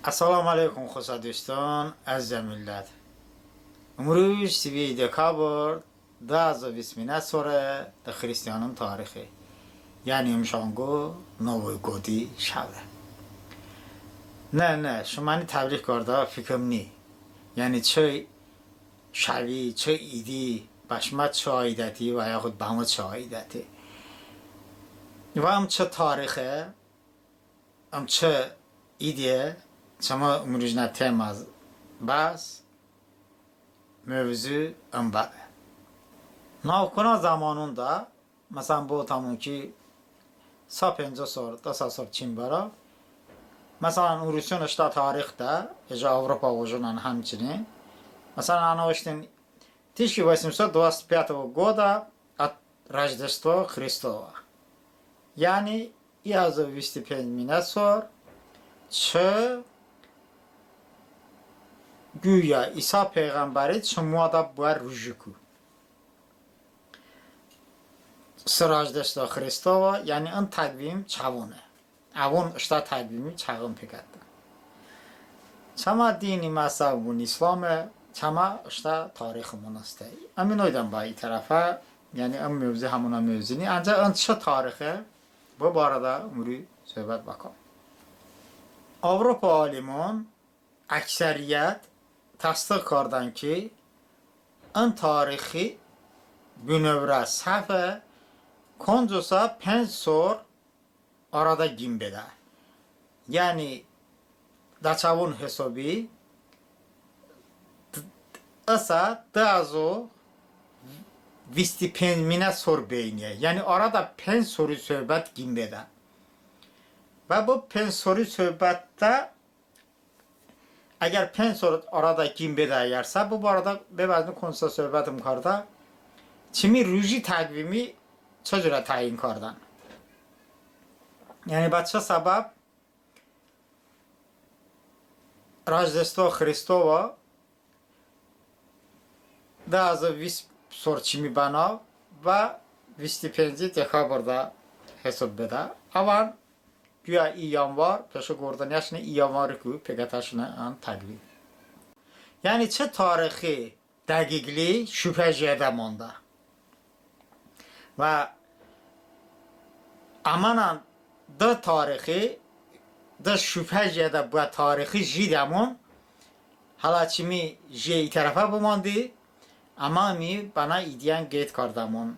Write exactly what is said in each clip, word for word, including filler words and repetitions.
Əssəlamu əleykum, xosə duston, əzizə millət. Imruj sivey dekabr, dı həzo vist minə sore dı xristianın tarixi, yəni ımşanqo Novoy qodi şəve. Nə, nə, şıməni təbrik kardə fikım ni. Yəni çı şəvi, çı idi bə şımə çı aidəti və yaxud bə mı çı aidəti. Və ım çı tarixe, ım çı idiye, çımı ımrujnə tema bəs, mövzu ım bəbe. Navkonə zəmononədə, məsələn, bıvotəmon ki, sa penco sor, dı sa sor çim bəra, məsələn, uruson ıştə tarixədə, əcə Avropa ojonən həmçinin, məsələn, ənə ıştən тысяча восемьсот двадцать пятого года от Рождества Христова. Yəni i həzo vist penc minə sor çı, quya İsa peyğəmbəri çı moədə bıə rujiku. С Рождества Христова, yəni ın təqvim çəvone. Əvon ıştə təqvimi çəvon peqətdən. Çəmə dini məzhəbımon İslame, çəmə ıştə tarixımon heste. Əmin oydən bə i tərəfə, yəni ım mövzu həmonə mövzu ni, əncəx ın çı tarixe, bı barədə ımruj söhbət bıkəm. Avropa alimon əksəriyyət təsdığ kardən ki, ın tarixi bınövrə səfe koncosə penc sor arədə qin bedə. Yəni, də çəvon hisobi, dı-, ısə dı həzo vist penc minə sor beyniye. Yəni, arədə penc sori söhbət qin bedə. Və bı penc sori söhbətədə Əgər penc sor arədə qin bedə əgərsə, bı barədə bəvəzno koncosə söhbətım kardə, çımi ruji təqvimi çı curə təyin kardən. Yəni bə çı səbəb Рождество Христово dı həzo vist sor çımi bənav və vist penci dekabrədə hisob bedə. Əvən quya i yanvar, peşo qordən yaşne i yanvariku peqətəşone ın təqvim. Yəni çı tarixi dəqiqli şübhə jiyədə mandə. Və əmənən dı tarixi, dı şübhə jiyədə bıə tarixi jidəmon, hələ çımi jiyə i tərəfə bımandi, əmə ımi bənə idiyən qeyd kardəmon.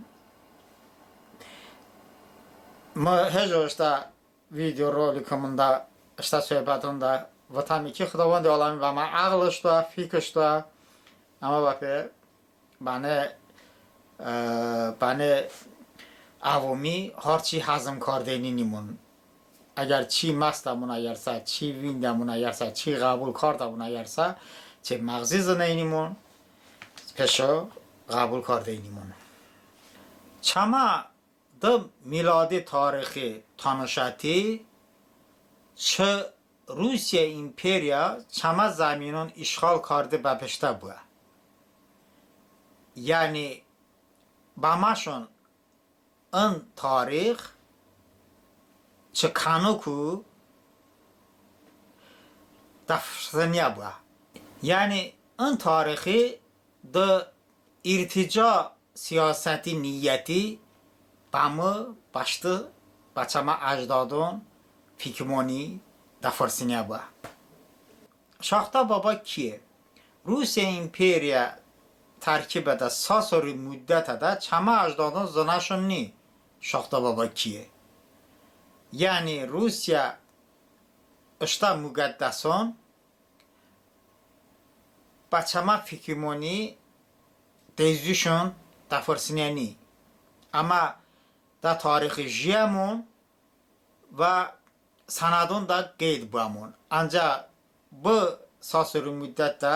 Mı hejo ıştə videorolikımında, ıştə söhbətonədə votəme ki, Xıdovəndi aləmi bəmə əğlış doə, fikış doə, əmə bəpe bənə, e, bənə əvomi har çi həzm kardeyninimon. Əgər çi məstəmon əgərsə, çi vindəmon əgərsə, çi ğəbul kardəmon əgərsə, çı məğzi zıneynimon, peşo ğəbul kardeynimon. Çəmə dı miladi tarixi tanışəti çı Rusiyə imperiya çəmə zəminon işğal karde bəpeştə bıə. Yəni bəməşon ın tarix çı kənoku dəfsıniyə bıə. Yəni ın tarixi dı irtica siyasəti niyəti bəmı bəştı bə çəmə əcdodon fikimoni dəfırsıniyə bıə. Şaxta baba kiye? Rusiyə imperiya tərkibədə sa sori muddətədə çəmə əcdodon zınəşon ni Şaxta baba kiye. Yəni Rusiyə ıştə muqəddəson bə çəmə fikimoni dezdışon dəfırsıniyə ni. Əmə də tarixi jiyəmon və sənədonədə qeyd bıəmon. Əncəx bı sa sori muddətədə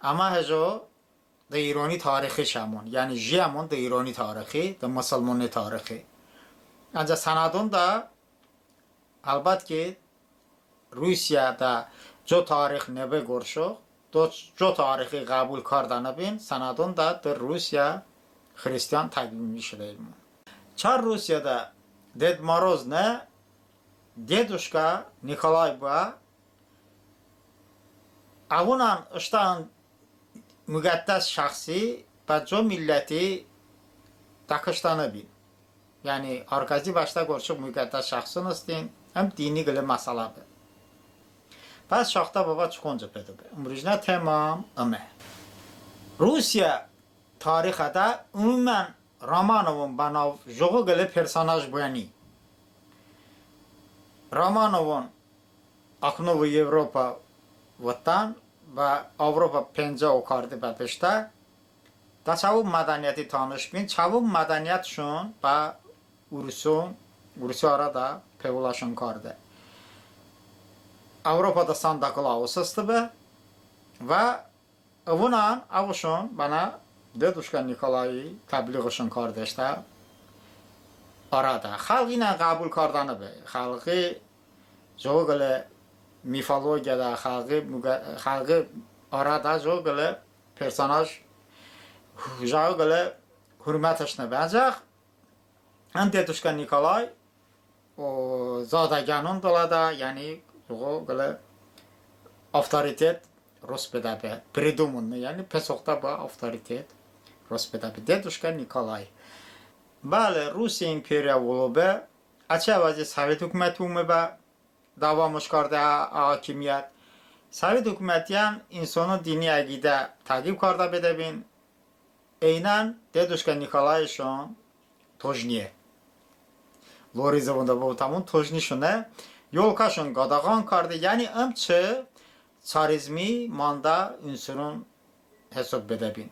əmə hejo dı İroni tarixi şəmon, yəni jiyəmon dı İroni tarixi, dı mısılmoni tarixi. Əncəx sənədonədə, əlbət ki, Rusiyədə co tarix nıbe qorşox, co tarixi ğəbul kardənıbin, sənədonədə dı Rusiyə xristian təqvimi şedəmon. Çar Rusiyədə Ded Moroz ne, Deduşka Nikolay bıə, Əvonən ıştən muğəddəs şəxsi bə co milləti dəkıştənıbin. Yəni har kəsi bəştə qorə çı muğəddəs şəxson hestin, ım dini qılə məsələ be. Bəs Şaxta baba çı konco pedo be? Imrujnə temam ıme. Rusiyə tarixədə umumən Romanovon bənav jıqo qılə personaj bıəni. Romanovon «Окно в Европу» votdən və Avropa pencə okarde bəpeştə, də çəvon mədəniyyəti tanış bin, çəvon mədəniyyətşon bə uruson, urusi arədə pevoləşon karde. Avropada Santa Klaus hestıbe və əvonən əvışon bənə Deduşka Nikolayi təbliğışon kardeştə arədə. Xəlq inən ğəbul kardənıbe. Xəlqi jıqo qılə mifologiyadə, xəlqi muğə-, xəlqi arədə jıqo qılə personaj, jıqo qılə hurmətış nıbe. Ancəx ın Deduşka Nikolay o zadəgənon dılədə, yəni jıqo qılə avtoritet rost bedəbe, придуманный, yəni pesoxtə bıə avtoritet rost bedəbe. Deduşka Nikolay. Bəli, Rusiyə imperiya volo be, əçəy əvəzi Sovet hukuməti ome bə dəvamış karde ə, ə hakimiyyət. Sovet hukumətiyən insonon dini əqidə təğyir kardə bedəbin, eynən Deduşka Nikolayışon tojniye. Lori zıvonədə bıvotəmon, tojnişone, yolkaşon qadağan karde, yəni ım çı çarizmi mandə unsuron hesob bedəbin.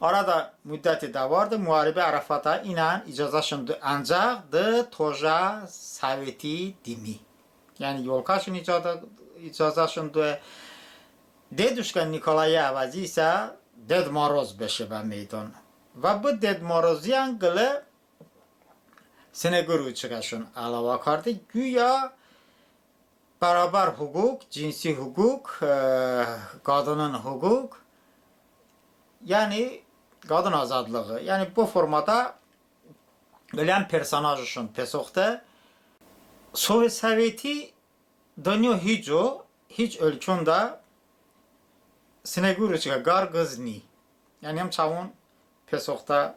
Arədə muddəti dəvarde, muharibə ərəfədə inən icazəşon doy, ancəx dı tojə soveti dimi. Yəni yolkaşon icazə, icazəşon doy. Deduşka Nikolayi əvəzi isə Ded Moroz beşe bə meydon. Və bı Ded Moroziyən qılə Snequroçkaşon əlavə karde, quya bərabər huquq, cinsi huquq, e, qadının huquq, yəni qadın azadlığı. Yəni bı formada qıləyən personajışon pesoxte. Sovet Soveti dınyo hiç co, hiç ölkonədə Snequroçka, qar qız, ni. Yəni ım çəvon pesoxtə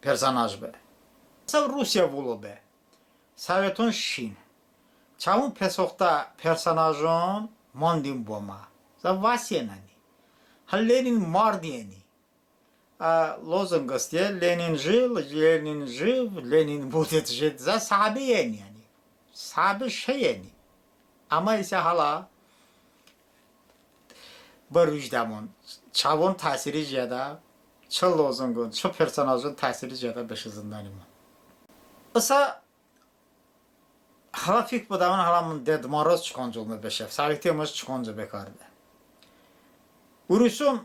personaj be. Isə Rusiyə volo be. Soveton şin. Çəvon pesoxtə personajon mandin bo əmə. Isə vəsenəni. Hə, Lenin mardiyəni. Ə, lozunq heste, Lenin жил, Ленин жив, Ленин будет жить. Isə səbiyəni, yəni. Səbi şeyəni. Əmma isə hələ bı rujdəmon çəvon təsiri jiyədə, çı lozunqon, çı personajon təsiri jiyədə beşe zındəniman. Isə hələ fik bıdəmon, hələ mın Ded Moroz çı konco ome beşe, Soveti ımış çı konco bekarde. Uruson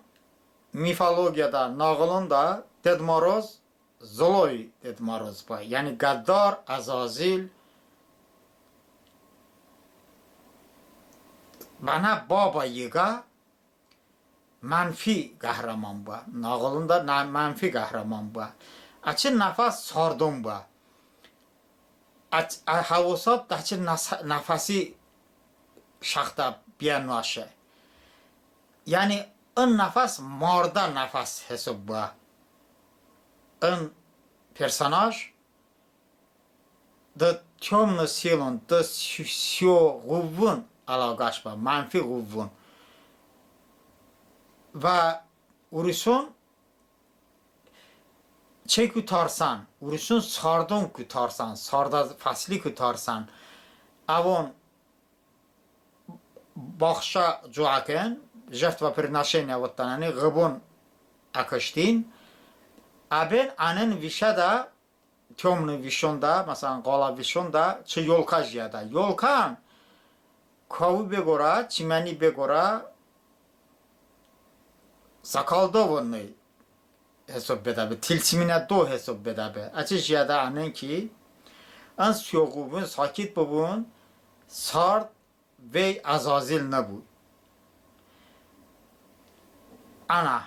mifologiyadə, nağılonədə Ded Moroz zloy Ded Moroz bə, yəni qəddar, əzazil, bənə Baba Yaqa mənfi qəhrəmon bə. Nağılonədə nə mənfi qəhrəmon bə. Əçəy nəfəs sardon bə. Əç-, ə, həvosot əçəy nəsə-, nəfəsi şəxtə biyən noəşe. Yəni ın nəfəs mardə nəfəs hesob bə. In personaj dı тёмный силон, dı si-, siyo ğıvvon əloğəş bə, mənfi ğıvvon. Və uruson çəyku tarsən, uruson sardonku tarsən, sardə fəsliku tarsən. Əvon baxşə co əkən, жертвоприношение votdən, yəni ğıbon əkıştin. Əbən ənən vişədə, тёмный vişonədə, məsələn, ğalə vişonədə çı yolka jiyədə. Yolkən kəvi be qorə, çiməni be qorə заколдованный hesob bedəbe, tilsiminə do hesob bedəbe. Əçəy jiyədə ənən ki, ın siyo ğıvvon sakit bıbun, sard vey əzazil nıbu. Ənə,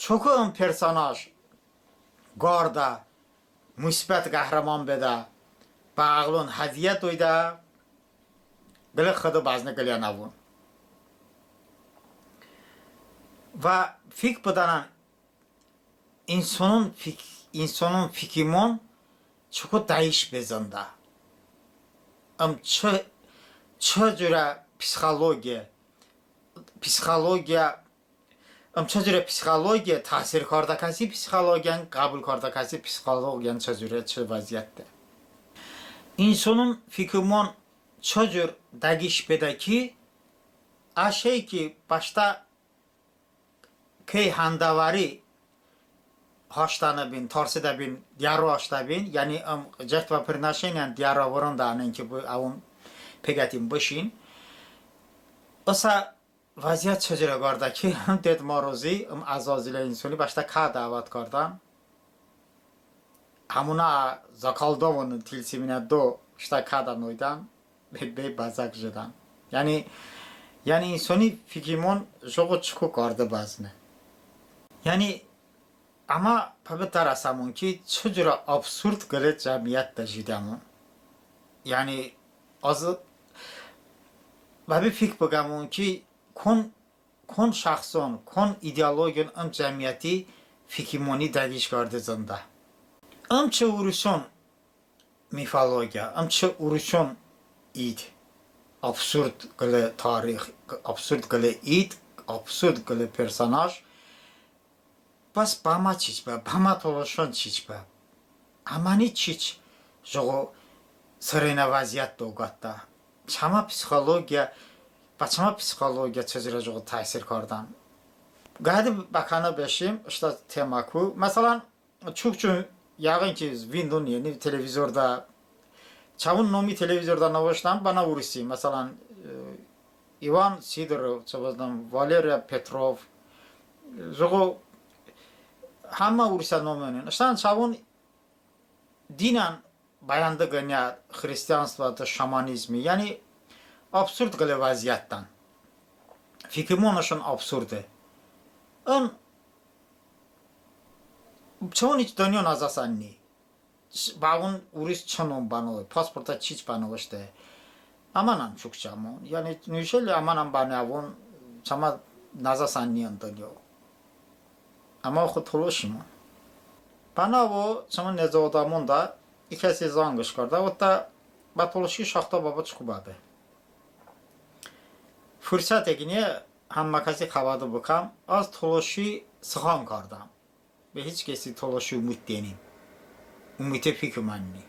çoko ın personaj qardə, musbət qəhrəmon bedə, bə əğlon hədiyə doydə, qıləy Xıdo bəzne qıləyən əvon. Və fik bıdənən, insonon fik-, insonon fikimon çoko dəyiş be zındə. Im çı, çı curə psixologiya, psixologiya, ım çı curə psixologiya təsir kardə kəsi psixologiyan, qəbul kardə kəsi psixologiyan çı curə, çı vəziyyətdə. İnsonon fikimon çı cur dəyiş bedə ki, ə şey ki, bəştə key həndəvəri haştənıbin, tarsedəbin, diyəro haştəbin, yəni ım жертвоприношениyən diyəro vırondənin ki, bı əvon peqətin bışin. Isə vəziyyət çı curə qardə ki, ım Ded Morozi, ım Əzazilə insoni bəştə kə dəvət kardən. Həmonə заколдованный tilsiminə do ıştə kədə noydən, be, be bəzək jedən. Yəni, yəni insoni fikimon jıqo çoko kardə bəzne. Yəni, əmə bəbe dərəsəmon ki, çı curə absurd qılə cəmiyyətədə jidəmon. Yəni, az bəbe fik bıkəmon ki, kon kon şəxson, kon ideologiyon ım cəmiyyəti fikimoni dəqiş karde zındə. Im çı uruson mifologiya, ım çı uruson id, absurd qılə tarix, absurd qılə id, absurd qılə personaj, bəs bəmə çiç bə, bəmə tolışon çiç bə? Əməni çiç jıqo sırenə vəziyyətədə oqətdə? Çəmə psixologiya, bə çəmə psixologiya çı curə jıqo təsir kardən? Qədi bə kəno beşim ıştə temaku. Məsələn, çokçon yəğın ki vindon, yəni televizorədə, çəvon nomi televizorədə nıvıştən bənə urusi. Məsələn, e, İvan Sidorov, çı bəzınəm, Valeriya Petrov, jıqo həmmə urusə nomi ınin. Iştən çəvon dinən bəyəndı qıniyə, xristianstvo de şamanizmi, yəni absurd qılə vəziyyətədən. Fikimonışon absurde. In çəvon hiç dınyo nəzəsən ni. Bəvon urus çı nom bənoy, pasportədə çiç bənıvışte. Əmənən çokçəmon. Yəni, неужели əmənən bəni əvon çəmə nəzəsən ni ın dınyo. Əmə oxo tolışimon. Bənə əvo çəmə nezə odəmonədə i kəsi zanqış kardə, votdə bə tolışi Şaxta baba çoko bəbe. Fırsət eqıniye həmmə kəsi xəbədo bıkəm, az tolışi sıxan kardəm. Bə hiç kəsi tolışi umut denim. Umute fikimən ni.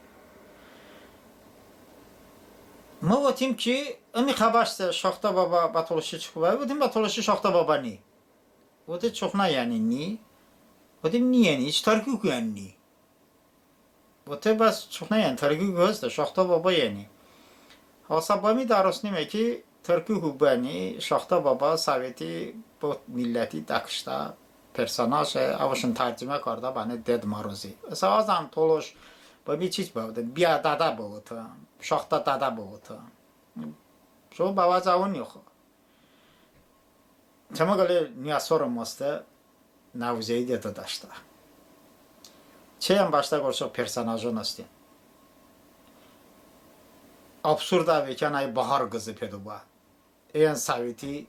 Mı votim ki, ımi xəbəşsə Şaxta baba bə tolışi çoko bəbe, votim bə tolışi Şaxta baba ni. Vote çoknə yəni ni. Votim ni yəni, hiç tırkiku yəni ni. Vote bəs çoknə yəni, tırkiku heste, Şaxta baba yəni. Əsə bımi dərosnime ki, tırkiku bəni, Şaxta baba soveti bı milləti dəkıştə personaje, əvışon tərcümə kardə bəni Ded Morozi. Isə azən tolış bımi çiç bıvotım, biyə dədə bıvotım, Şaxta dədə bıvotım. Ço bəvəcəvon yox. Çəmə qılə niyəsorım heste, Nəvuzeydi de dəştə. Çəyən bəştə qorə personajon hestin. Absurd əve ki, ənə Bahar qızı pedo bə. Əyən soveti,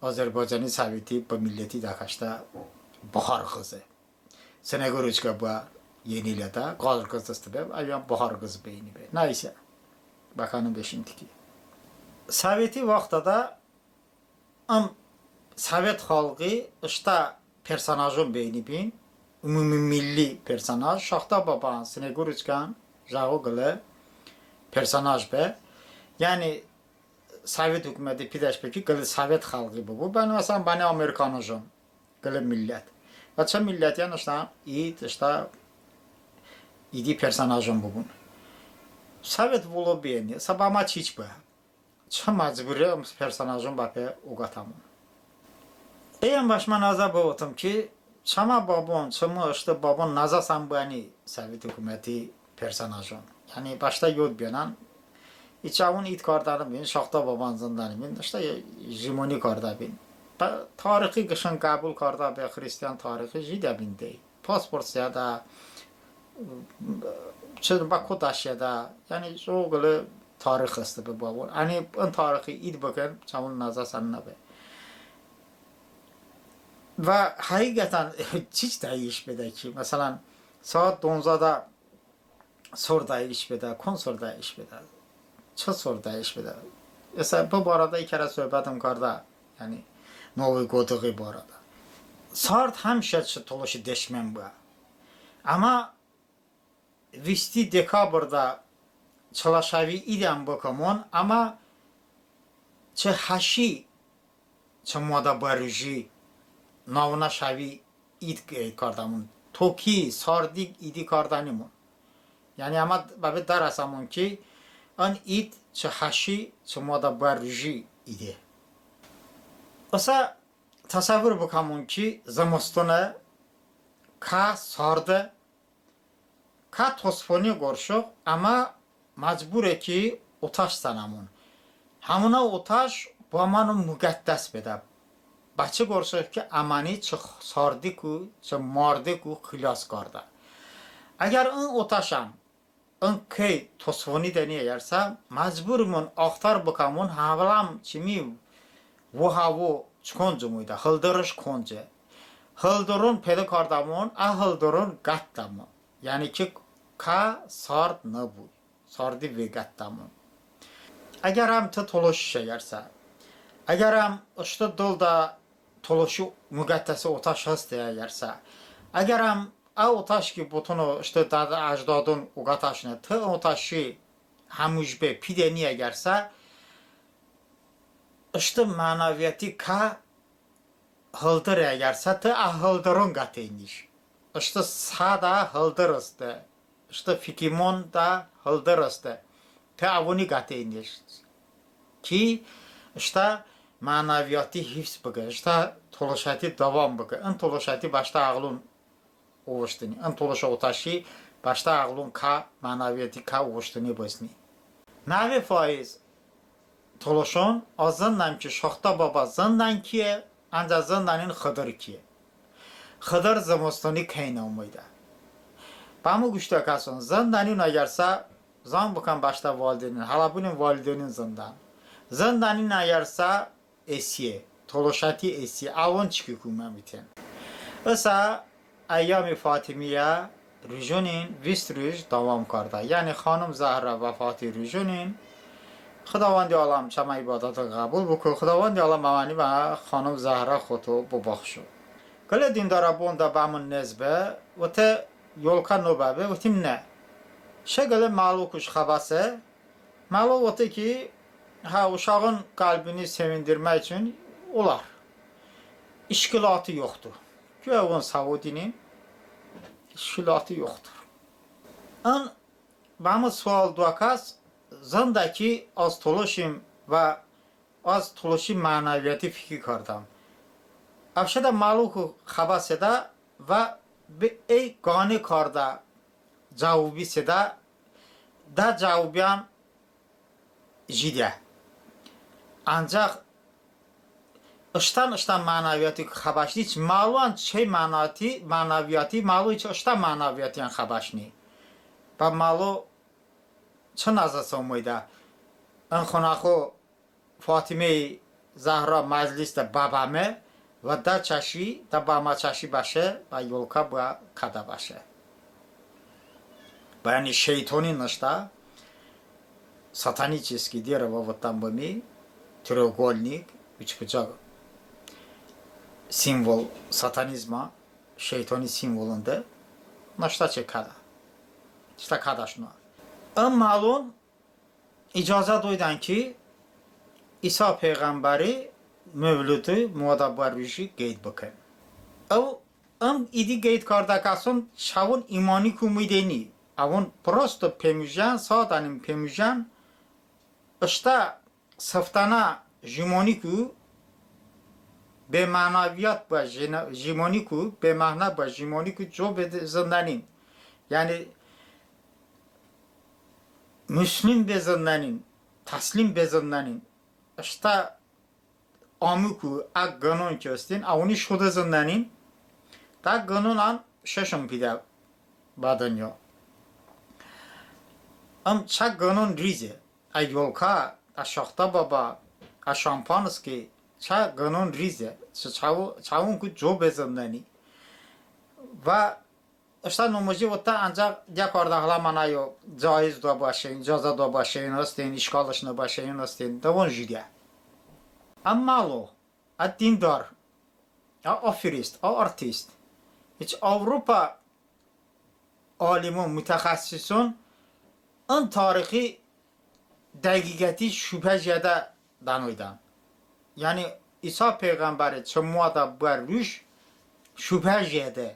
Azərbaycani soveti bı milləti dəkəştə Bahar qızı. Sneguroçka bə yenilədə, Qar qızı heste be, əvən Bahar qızı beyni be. Nəysə, bə kəno beşim tiki. Soveti vaxtədə ım sovet xalqi ıştə personajon beynibin, umumimilli personaj, Şaxta baban, Sneguroçkan jıqo qılə personaj be. Yəni sovet hukuməti pidəş be ki, qılə sovet xalqi bıbu. Bəni, məsələn, bəni amerikanojon, qılə millət. Və çı milləti, yəni ıştə id, ıştə idi personajon bıbun. Sovet volo beyni, sə bəmə çiç bə. Çı məcburiye ım personajon bəpe oqətəmon. Əyən bəşmə nəzə bıvotım ki, çəmə babon, çımı ıştı babon nəzəsən bəni sovet hukuməti personajon. Yəni bəştə yod biyənən, i çəvon id kardənıbin, Şaxta baban zındənıbin, ıştə jimoni kardəbin. Bə tarixi qışın qəbul kardə be, xristian tarixi jidəbin dey. Pasport seədə, çı bə ko dəşeədə, yəni jıqo qılə tarix heste be bəvon. Əni ın tarixi id bıkən, çəvon nəzəsən nıbe. Və həqiqətən çiç dəyiş bedə ki, məsələn, saat donzədə sor dəyiş bedə, kon sor dəyiş bedə, çı sor dəyiş bedə. Isə bı barədə i kərə söhbətım kardə, yəni Novi qodıği barədə. Sard həmişə çı tolışi deşmen bıə. Əmma visti dekabrədə Çılə şəvi idiyən bıkəmon, əmma çı həşi çı moədə bə ruji navnə şəvi id qeyd kardəmon. Toki sardi idi kardənimon. Yəni əmə bəbe dərəsəmon ki, ın id çı həşi çı moədə bə ruji ide. Isə təsəvvur bıkəmon ki, zımıstone, kə sarde, kə tosfoni qorşıq, əmə məcbure ki, otəş zənəmon. Həmonə otəş bəmon muğəddəs bedə. Bə çı qorşıq ki, əməni çı sardiku, çı mardeku xilos kardə. Əgər ın otəşən ın key tosfoni dəni, əgərsə məcburmon axtar bıkəmon, həvləm çımi vo-həvo çı konc omeydə, hıldırış konce. Hıldırın pedə kardəmon, ə hıldırın qətdəmon. Yəni ki, kə sard nıbu, sardi veqətdəmon. Əgərəm tı tolışiş əgərsə, əgərəm ıştı dıldə tolışi muğəddəsi otəş heste əgərsə, əgərəm ə otəş ki, botono ıştı dədə-əcdodon oqətəşone, tı otəşi həmujbe pidəni əgərsə, ıştı mənəviyyəti kə hıldıre əgərsə, tı ə hıldırın qəteyniş. Iştı sədə hıldır heste, ıştı fikimonədə hıldır heste. Tı əvoni qəteyniş ki, ıştə mənəviyyəti hifz bıkə, ıştə tolışəti dəvom bıkə. In tolışəti bəştə əğılon ovıştəni. In tolışə otəşi bəştə əğılon kə mənəviyyəti kə ovıştəni bızni. Nəve faiz tolışon az zındən ki, Şaxta baba zındən kiye, əncəx zındənin Xıdır kiye. Xıdır zımıstoni kəynə omeydə. Bəmı quştə kəson zındənin əgərsə, zəng bıkən bəştə valideynin, hələ bınin valideynin zındən. Zındənin əgərsə, esiye, tolışəti esiye, əvon çikiku məmiten. Isə əyyami Fatimiyə rujonin vist ruj dəvom kardə. Yəni xanım Zəhra vəfoti rujonin, Xıdavəndi aləm çəmə ibodəti ğəbul bıko, Xıdavəndi aləm əməni bə xanım Zəhra xoto bıbaxşo. Qılə dindorə bondə bəmın nez be, vote yolkə nıbəbe, votim ne. Şe qılə məlukuş xəbəse, Məlo vote ki, hə, uşağın qəlbini sevindirmək üçün olar. İşkilatı yoxdur. Güya on səvodinin işkilatı yoxdur. In bəmı sual doə kəs zındə ki, az tolışim və az tolışi mənəviyyəti fikir kardəm. Əv şedə məluku xəbə sedə və be əy qane kardə cəvobi sedə, də cəvobiyən jidə. Ancaq ıştən, ıştən mənəviyyəti xəbəşni, hiç məluən çəy mənəviyyəti, mənəviyyəti, məlu hiç ıştən mənəviyyətiyən xəbəşni. Bə məlu çı nəzəsə omeydə? In xonəxo Fatimeyi Zəhra məclisədə bəbəme və də çəşi, də bəmə çəşi bəşe, bə yolkə bıə kədə bəşe. Bə yəni şeytoni nıştə, сатанический дерево, votdən bımi, треугольник, üçbucaq, simvol satanizmə, şeytoni simvolonde nıştə çəy kədə. Iştə kədəşon. In məlun icazə doydən ki, İsa peyğəmbəri mövludi moədə bə ruji qeyd bıkən. Əv ım idi qeyd kardə kəson çəvon imoniku mıydəni. Əvon prosto pemujən, sadənin pemujən, ıştə sıftənə jimoniku, be mənəviyyət bıə jimoniku, be məna bıə jimoniku co be zındənin. Yəni muslim be zındənin, təslim be zındənin. Iştə əmuku, ə qınon ki hestin, əvoni şodə zındənin. Də qınonən şeşon pidə bə dınyo. Im çə qınon rize. Ə yolkə, ə Şaxta baba, ə şampanski, Çə qınon rize, çə-, çəvo-, çəvonku co be zındəni. Və ıştə nomoji votə, ancəx diə kardə hələ əmə əyo caiz doə bəşeyon, icazə doə bəşeyon hestin, işğalış nıbə şeyon hestin, dıvon jüriyə. Əmma lo, ə dindar, ə aforist, ə artist. Hiç Avropa alimon, mutəxəssison ın tarixi dəqiqəti şubhə jiyədə dənoydən. Yəni İsa peyğəmbəri çı moədə bıə ruj şubhə jiyədə.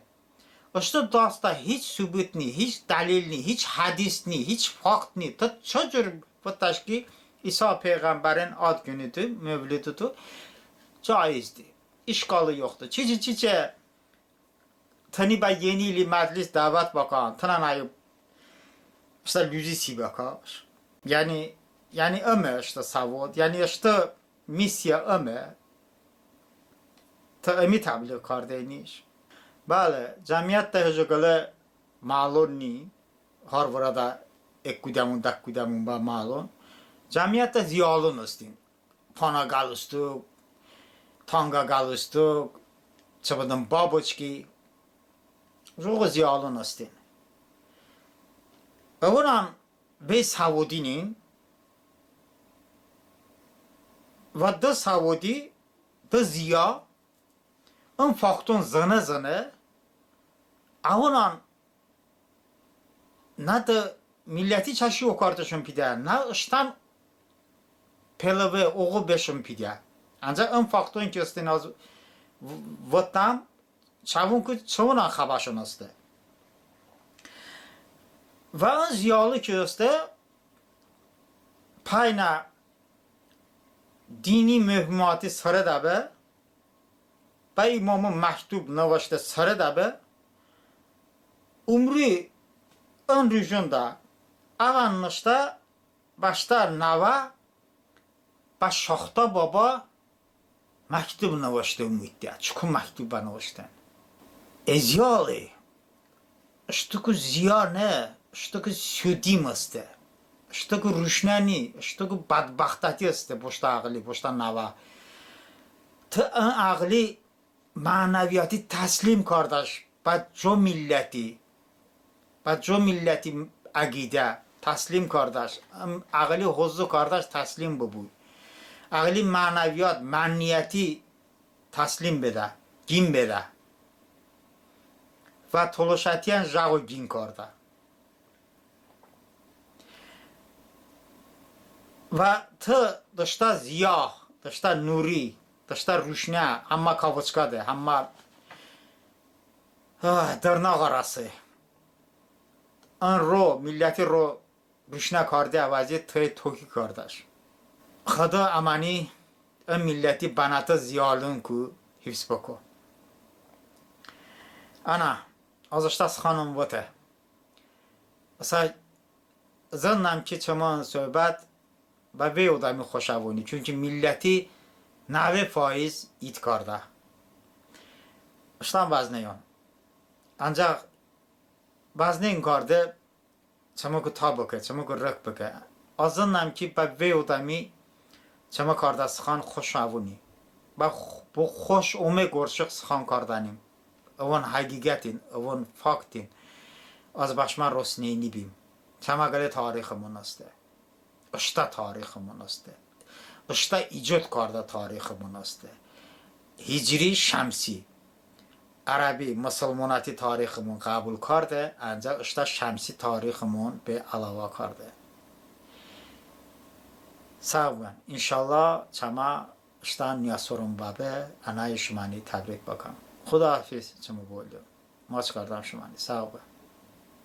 Iştı dastə hiç subut ni, hiç dəlil ni, hiç hədis ni, hiç fakt ni. Tı çı cur votəş ki, İsa peyğəmbərin ad günüdü, mövlüdüdü, caizdi. İşğalı yoxdu. Çiçi, çiçi, tı ni bə yeni ili məclis dəvət bəkən, tınən əyo ıştə luzi si bəkəş. Yəni, yəni ıme ıştı səvod, yəni ıştı missiya ıme. Tı ımi təbliğ kardeyniş. Bəli, cəmiyyətədə hejo qılə məlon ni, har vırədə ek qudəmon, dəq qudəmon bə məlon. Cəmiyyətədə ziyalon hestin. Pana qalstuk, tanga qalstuk, çı bıdəm, baboçki, jıqo ziyalon hestin. Əvonən bey səvodinin və dı səvodi, dı ziya ın fakton zıne-zıne, əvonən nə dı milləti çəşi okardışon pidə, nə ıştən pelıve oğo beşon pidə. Ancəx ın fakton ki hestin, az v-, votəm, çəvonku çəvonən xəbəşon heste. Və ın ziyalı ki heste, pəynə dini muhimməti sərədə be, bə imomon məktub nıvışte sərədə be, umri ın rujonədə əvən nıştə bəştə nəvə bə Şaxta baba məktub nıvışte umutədə. Çoko məktub bənıvışten? E, ziyalı. Iştıku ziya ne, ıştıku sudim heste, ıştıku ruşnəni, ıştıku bədbəxtəti heste boştə əğli, boştə nəvə. Tı ın əğli mənəviyəti təslim kardəş bə co milləti, bə co milləti əqidə təslim kardəş, ım əğli hozı kardəş təslim bıbu. Əğli mənəviyət, mənniyyəti təslim bedə, qin bedə. Və tolışətiyən jıqo qin kardə. Və tı dıştə ziya, dıştə nuri, dıştə ruşnə, həmmə kavıçkadə, həmmə, ah, dırnağ arası. In ro, milləti ro ruşnə karde əvəzi tı toki kardəş. Xıdo əməni, ın milləti bənə tı ziyalonku hifz bıko. Ənə, az ıştə sıxanon vote. Isə zınəm ki, çımı ın sohbət bə vey odəmi xoş əvoni, çünki milləti nəve faiz it kardə. Iştən bəzneyon. Ancəx bəzneyon karde, çımıku ta bıkə, çımıku rık bıkə. Az zınəm ki, bə vey odəmi çımı kardə sıxan xoş əvoni. Bə x-, bo xoş ome qorə sıxan kardənim. Əvon həqiqətin, əvon faktin. Az bə şımə rosneynibim. Çəmə qılə tarixımon heste. Iştə tarixımon heste. Iştə icod kardə tarixımon heste. Hicri, şəmsi. Ərəbi, mısılmonəti tarixımon ğəbul karde, ancəx ıştə şəmsi tarixımon be əlavə karde. Sağ bıbən. İnşallah, çəmə ıştən nıə soron bəbe, ənəyi şıməni təbrik bıkəm. Xudahafiz, çımı bolon. Maç kardəm şıməni. Sağ bıbən.